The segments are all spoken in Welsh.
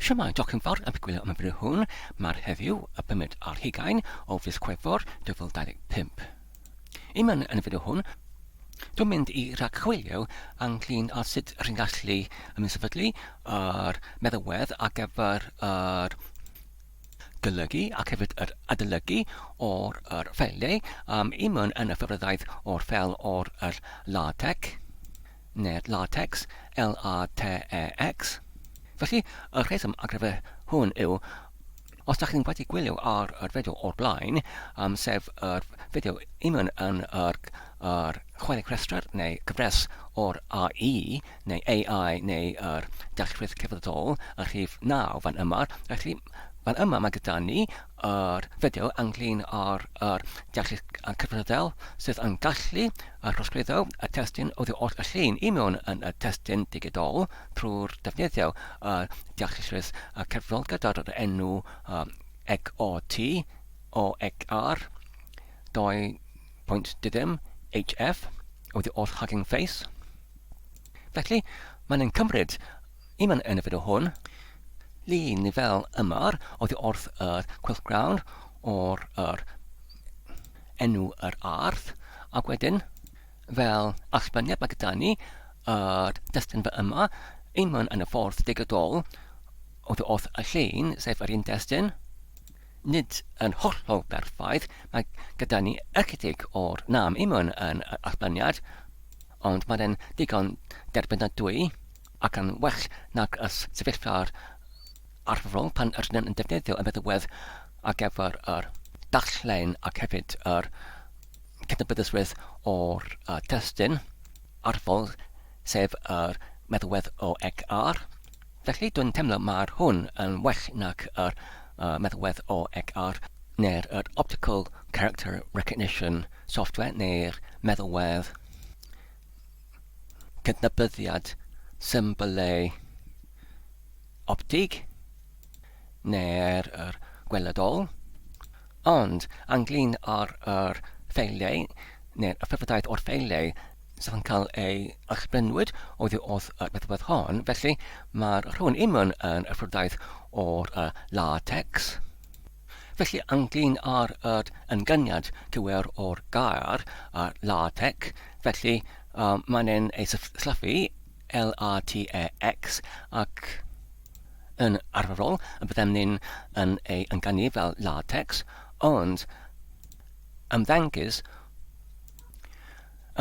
Shwmae, diolch yn fawr am eich gwylio am y fideo hwn. Mae'r heddiw, y pumed ar hugain o fis Chwefror 2025. I mewn yn y fideo hwn, dwi'n mynd i rhagchwilio ynglyn â sut rwy'n gallu ymsefydlu yr meddalwedd ar gyfer yr golygu ac hefyd yr adolygu o'r yr ffeiliau um, i mewn yn y ffurfyddaeth o'r ffeil o'r yr LaTeX. neu'r latex, L-A-T-E-X. Felly, y rheswm ar gyfer hwn yw, os da chi'n wedi gwylio ar yr fideo o'r blaen, um, sef yr fideo union yn yr, yr chwarae rhestr neu cyfres o'r AI neu AI neu yr dealltwriaeth cyfredol, y rhif 9 fan yma, felly fan yma mae gyda ni yr fideo ynglyn â'r yr dealltwriaeth cyfredol sydd yn gallu a throsglwyddo y testun oddi wrth y llun i mewn yn y testun digidol trwy'r defnyddio y deallusrwydd cerddorol gyda'r enw XOT, OXR, 2.dim HF oddi wrth Hugging Face. Felly, mae'n ein cymryd i mewn yn y fideo hwn lun fel yma oddi wrth yr cylchgrawn o'r yr enw yr ardd, ac wedyn, fel allbyniad mae gyda ni yr destun fy yma, unman yn y ffordd digidol oddi wrth y llun, sef yr un destun, nid yn hollol berffaith, mae gyda ni ychydig o'r nam unman yn yr allbyniad, ond mae'n digon derbynadwy ac yn well nag y sefyllfa'r arferol pan ydyn yn defnyddio y meddalwedd ar gyfer yr darllen ac hefyd yr cydnabyddusrwydd o'r uh, testun arferol, sef yr meddalwedd OXR. Felly dwi'n teimlo mae'r hwn yn well nag yr uh, meddalwedd OXR neu'r yr Optical Character Recognition Software neu'r meddalwedd cydnabyddiad symbylau optig neu'r yr gweledol, ond ynglyn â'r yr ffeiliau neu'r ffurfadaeth o'r ffeiliau sydd yn cael ei allbynnwyd oddi wrth y meddalwedd hon, felly mae'r rhywun union yn y ffurfadaeth o'r uh, latex. Felly ynglyn â'r yr ynganiad cywir o'r gair uh, latex, felly um, mae'n ei sillafu L-A-T-E-X, ac yn arferol y byddem ni'n yn ei ynganu fel latex, ond ymddengys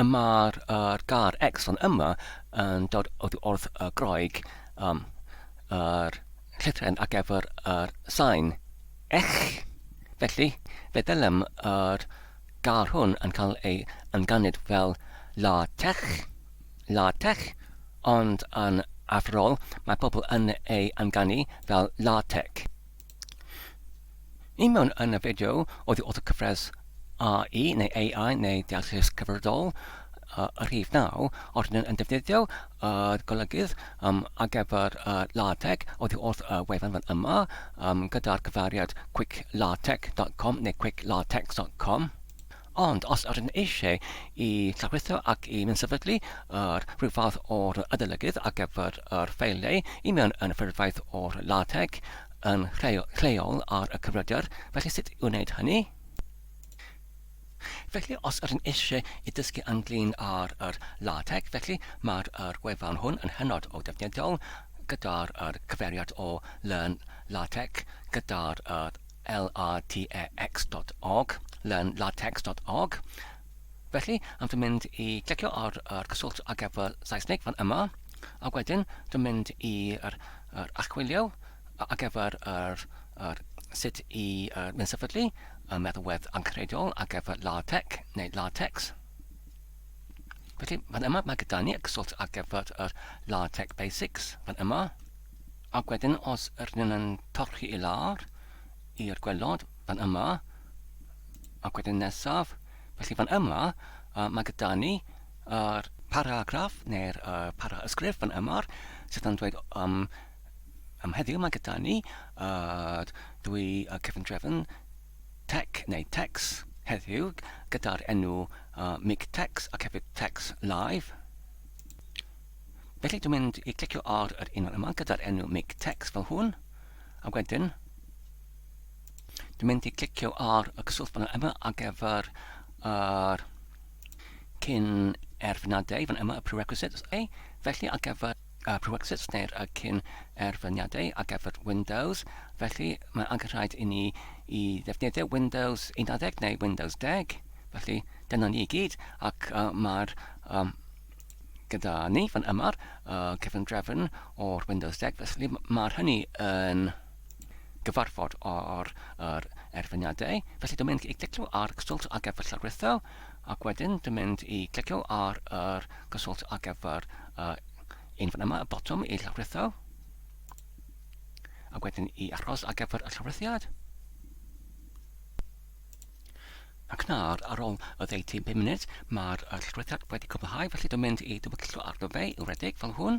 y mae'r yr gair X fan yma yn dod oddi wrth y Groeg um, yr llythrennau ar gyfer yr sain ech. Felly, fe ddylem yr gair hwn yn cael ei ynganid fel la-tech. LaTeX, ond yn arferol mae pobl yn ei ynganu fel LaTeX. I mewn yn y fideo oddi wrth y cyfres AI neu AI neu Deallus Cyfredol y rhif 9, os ydyn yn defnyddio y golygydd um, ar gyfer uh, LaTeX oddi wrth y wefan fan yma um, gyda'r cyfeiriad quicklatex.com neu quicklatex.com. Ond os ydyn eisiau i llawrytho ac i mynd-sefydlu yr rhyw fath o'r adolygydd ar gyfer yr ffeiliau i mewn yn y ffurfaeth o'r LaTeX yn lleol ar y cyfrifiadur, felly sut i wneud hynny? Felly, os ydyn eisiau i dysgu ynglyn â'r yr LaTeX, felly mae'r yr gwefan hwn yn hynod o defnyddiol gyda'r yr cyfeiriad o Learn LaTeX gyda'r yr latex.org, learnlatex.org. Felly, am dwi'n mynd i clicio ar yr cyswllt ar gyfer Saesneg fan yma, a wedyn dwi'n mynd i'r yr archwilio ar gyfer yr, yr sut i uh, mynd sefydlu y meddalwedd angenrheidiol ar gyfer LaTeX neu LaTeX. Felly, fan yma mae gyda ni y cyswllt ar gyfer yr LaTeX Basics fan yma. Ac wedyn os ydyn yn torri i lawr i'r gwelod fan yma, ac wedyn nesaf, felly fan yma uh, mae gyda ni yr paragraff neu'r uh, paraysgrif fan yma sydd yn dweud um, am heddiw mae gyda ni uh, dwi uh, cyfundrefn tech neu tex heddiw gyda'r enw uh, MikTeX ac hefyd Tex Live. Felly dwi'n mynd i clicio ar yr un yma gyda'r enw MikTeX fel hwn. A wedyn, dwi'n mynd i clicio ar y cyswllt fan yma ar gyfer yr cyn erfynadau fan yma, y prerequisites. E, felly ar gyfer y prerequisites neu'r y cyn erfyniadau ar gyfer Windows, felly mae angen rhaid i ni i ddefnyddio Windows 11 neu Windows 10. Felly dyna ni i gyd ac uh, mae'r um, gyda ni fan yma'r uh, cyfundrefn o'r Windows 10, felly mae'r hynny yn gyfarfod o'r yr erfyniadau. Felly dwi'n mynd i clicio ar cyswllt ar gyfer llawrytho, ac wedyn dwi'n mynd i clicio ar yr cyswllt ar gyfer uh, un fan yma, y botwm i llawrytho, ac wedyn i aros ar gyfer y llawrythiad. Ac nawr, ar ôl oddeutu 5 munud, mae'r llawrythiad wedi cwblhau, felly dwi'n mynd i dywyllo arno fe i'w redeg fel hwn.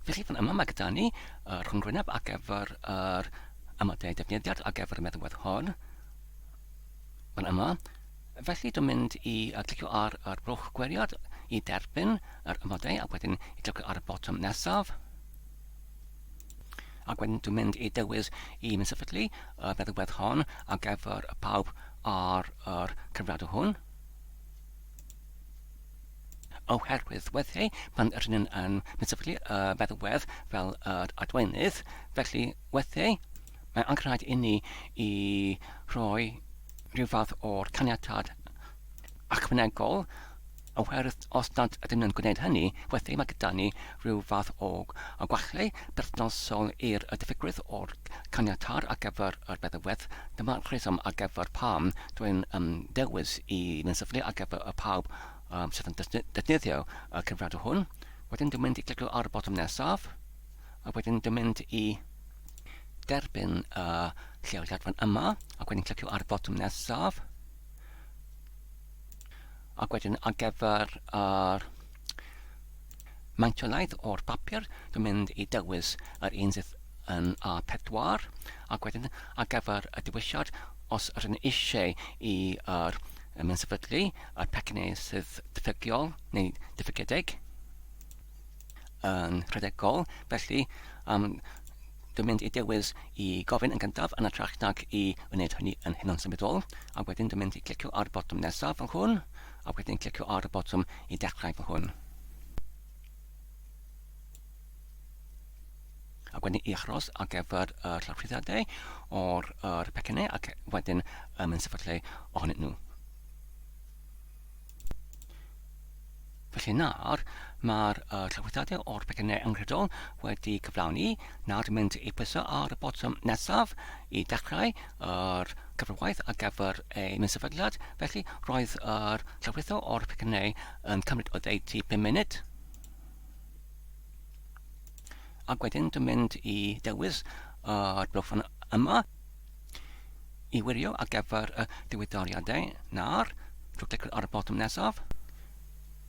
Felly fan yma mae gyda ni y rhyngwyneb ar gyfer yr amodau defnyddiad ar gyfer y meddalwedd hon. Fan yma. Felly dwi'n mynd i clicio ar yr blwch gwiriad i derbyn yr amodau ac wedyn i clicio ar y botwm nesaf. Ac wedyn dwi'n mynd i dewis i mynd sefydlu y meddalwedd hon ar gyfer y pawb ar yr cyfrifiadur hwn. Oherwydd weithiau pan rydyn ni'n yn sefydlu y feddalwedd fel yr adwaenydd, felly weithiau mae angen rhaid inni i rhoi rhyw fath o'r caniatâd ychwanegol oherwydd os nad ydym yn gwneud hynny, weithiau mae gyda ni rhyw fath o gwallau berthnasol i'r diffygrwydd o'r caniatâd ar gyfer yr feddalwedd. Dyma'r rheswm ar gyfer pam dwi'n um, dewis i mynd sefydlu ar gyfer y pawb um, sydd yn defnyddio y cyfrifiadur hwn. Wedyn dwi'n mynd i clicio ar y botwm nesaf, a wedyn dwi'n mynd i derbyn y lleoliad fan yma, ac wedyn clicio ar y botwm nesaf. Ac wedyn ar gyfer yr mantiolaeth o'r papur, dwi'n mynd i dewis yr un sydd yn A4, ac wedyn ar gyfer y dewisiad, os ydyn ni eisiau i yr mynd sefydlu y pecynnau sydd diffygiol neu diffygiedig yn rhedegol, felly um, dwi'n mynd i dewis i gofyn yn gyntaf yn hytrach nag i wneud hynny yn hynod symudol, a wedyn dwi'n mynd i clicio ar y botwm nesaf fel hwn, a wedyn clicio ar y botwm i dechrau fel hwn. Ac wedyn i aros ar gyfer y llawrhyddadau o'r yr pecynnau ac wedyn ym yn sefydlu ohonyn nhw. Felly nawr, mae'r uh, llawryddadau o'r pecynnau anghredol wedi cyflawni. Nawr dwi'n mynd i pwyso ar y botwm nesaf i dechrau yr cyfrwaith ar gyfer ei sefydliad. Felly roedd yr llawrytho o'r pecynnau yn cymryd oddeutu 5 munud. Ac wedyn dwi'n mynd i dewis yr blwch fan yma i wirio ar gyfer y diweddariadau nawr drwy clicio ar y botwm nesaf.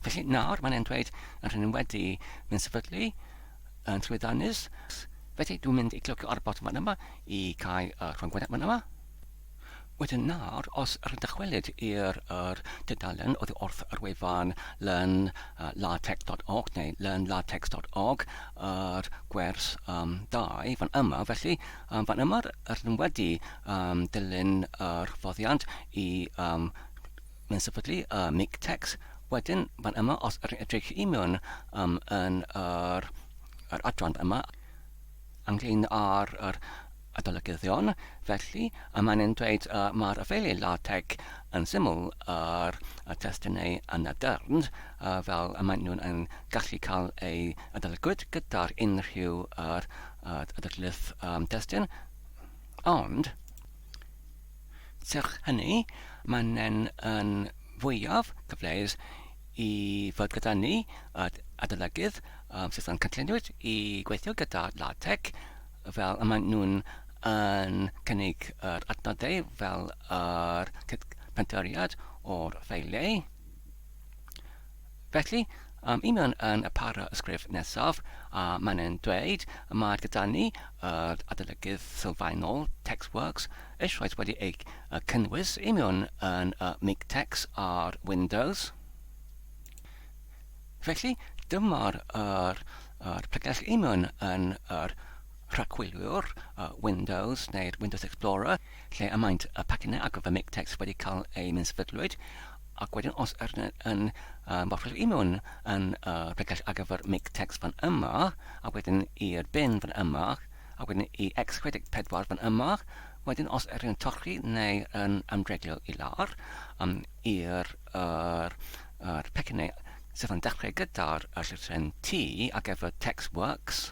Felly nawr mae'n dweud yr hyn wedi mynd sefydlu yn llwyddiannus. Felly dwi'n mynd i clicio ar y botwm fan yma i cael y rhyngwyneb fan yma. Wedyn nawr, os ydych chi'n dychwelyd i'r yr tudalen oddi wrth yr wefan learnlatex.org neu learnlatex.org, yr gwers um, 2 fan yma, felly um, fan yma rydym wedi um, dilyn yr hyfforddiant i um, mewn sefydlu uh, MikTeX. Wedyn, fan yma, os ydych chi'n edrych i mewn um, yn yr, yr adran yma, ynglyn â'r yr adolygyddion, felly y mae'n e'n dweud uh, mae'r effeiliau LaTeX yn syml yr y testunau yn y dyrn, uh, fel y maen nhw'n yn gallu cael ei adolygwyd gyda'r unrhyw yr uh, adolygydd um, testun, ond serch hynny, mae'n e'n yn fwyaf cyfleus i fod gyda ni yr adolygydd um, sydd yn cynlluniwyd i gweithio gyda LaTeX fel y maen nhw'n yn cynnig yr adnoddau fel yr pentyrriad o'r ffeiliau. Felly, um, i mewn yn y para ysgrif nesaf, a mae'n yn dweud mae gyda ni yr adolygydd sylfaenol TextWorks eisoes wedi ei cynnwys i mewn yn y MikTeX ar Windows. Felly, dyma'r yr, yr pregeth i mewn yn yr rhagchwiliwr Windows neu'r Windows Explorer lle y maent y pacynau ar gyfer MiKTeX wedi cael eu minsefydlwyd, ac wedyn os ydyn yn um, i mewn yn y uh, pregell ar gyfer MiKTeX fan yma, a wedyn i'r bin fan yma, a wedyn i X64 fan yma, wedyn os ydyn yn torri neu yn ymdreglio i lawr um, i'r yr, yr pecynnau sydd yn dechrau gyda'r llythyren T ar gyfer TextWorks,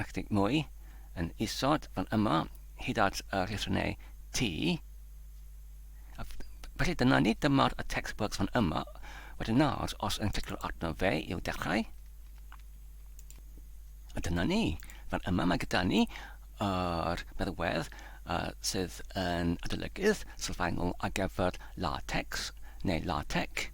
ychydig mwy yn isod fan yma hyd at y llythrennau T. A felly dyna ni, dyma'r y TextWorks fan yma. Wedyn nawr, os yn clicio arno fe i'w dechrau, a dyna ni. Fan yma mae gyda ni yr meddalwedd uh, sydd yn adolygydd sylfaenol ar gyfer LaTeX neu LaTeX.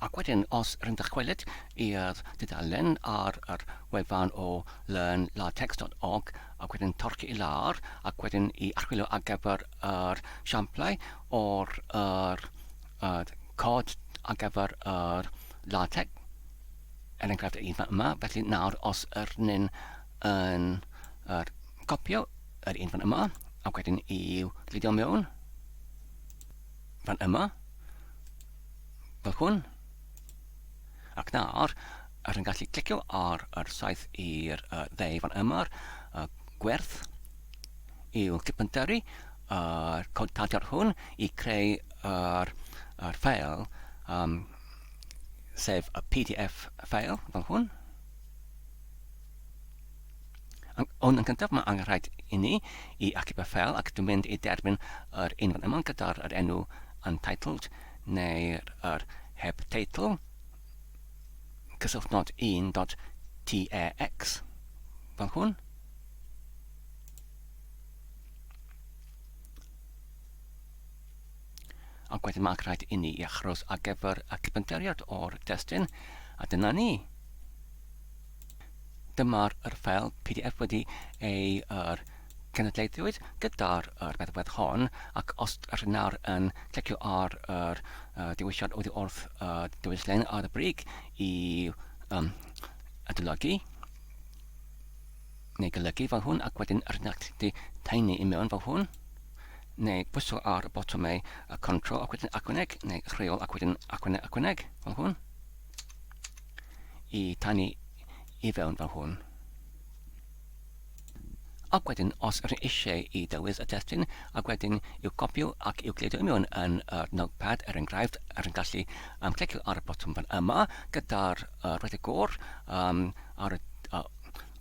Ac wedyn, os rwy'n dychwelyd i'r dudalen ar yr wefan o learnlatex.org ac wedyn torchi i lawr ac wedyn i archwilio ar gyfer yr siamplau o'r yr, yr cod ar gyfer yr LaTeX, er enghraifft y un fan yma, felly nawr os yr ni'n yn yr copio yr un fan yma ac wedyn i'w gludo mewn fan yma, fel hwn. Ac nawr, yr yn gallu clicio ar yr saeth i'r uh, dde fan yma, uh, gwerth i'w cypynteri yr cod tadiad hwn i creu yr, yr ffeil, um, sef y PDF ffeil fel hwn. Ond yn gyntaf mae angen rhaid i ni i achub y ffeil ac dwi'n mynd i derbyn yr un fan yma gyda'r yr enw untitled neu'r yr heb teitl cysylltnod 1.tex fel hwn. Ac wedyn mae rhaid i ni i achros ar gyfer y cyfynderiad o'r destun, a dyna ni. Dyma'r yr ffeil PDF wedi ei yr cenedlaethwyd gyda'r yr meddalwedd hon, ac os ydych nawr yn clicio ar yr uh, dewisiad oddi wrth y uh, dewislen ar y brig i um, adolygu neu golygu fel hwn, ac wedyn yr gallu taenu i mewn fel hwn, neu pwyso ar y botymau y control ac wedyn acwneg, neu rheol ac wedyn acwneg acwneg fel hwn. i tanu i fewn fel hwn. Ac wedyn, os ydych eisiau i dewis y testun, ac wedyn i'w copio ac i'w gludo i mewn yn yr notepad, er enghraifft, er yn gallu um, clicio ar y botwm fan yma gyda'r uh, rhedeg gor um, ar y uh,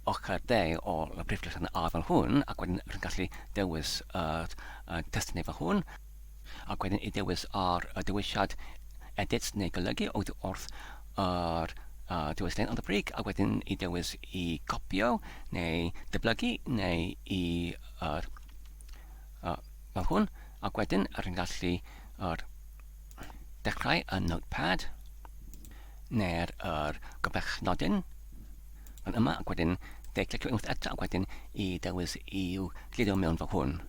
ochr dde o'r brif llythrennau A fel hwn, ac wedyn rwy'n gallu dewis yr uh, testun fel hwn, ac wedyn i ddewis ar y dewisiad edit neu golygu oddi wrth yr uh, dewislen ar y brig, ac wedyn i dewis i copio neu dyblygu neu i yr uh, fel hwn, ac wedyn yr yn gallu yr dechrau y notepad neu'r yr gofechnodyn fan yma, ac wedyn de clicio unwaith eto ac wedyn i dewis i'w gludo mewn fel hwn.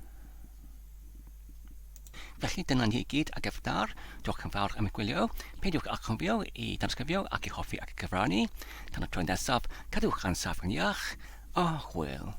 Felly dyna ni i gyd a gefndar. Diolch yn fawr am y gwylio. Peidiwch â chofio i danysgrifio ac i hoffi ac i gyfrannu. Tan y tro nesaf, cadwch yn saff yn iach, a hwyl.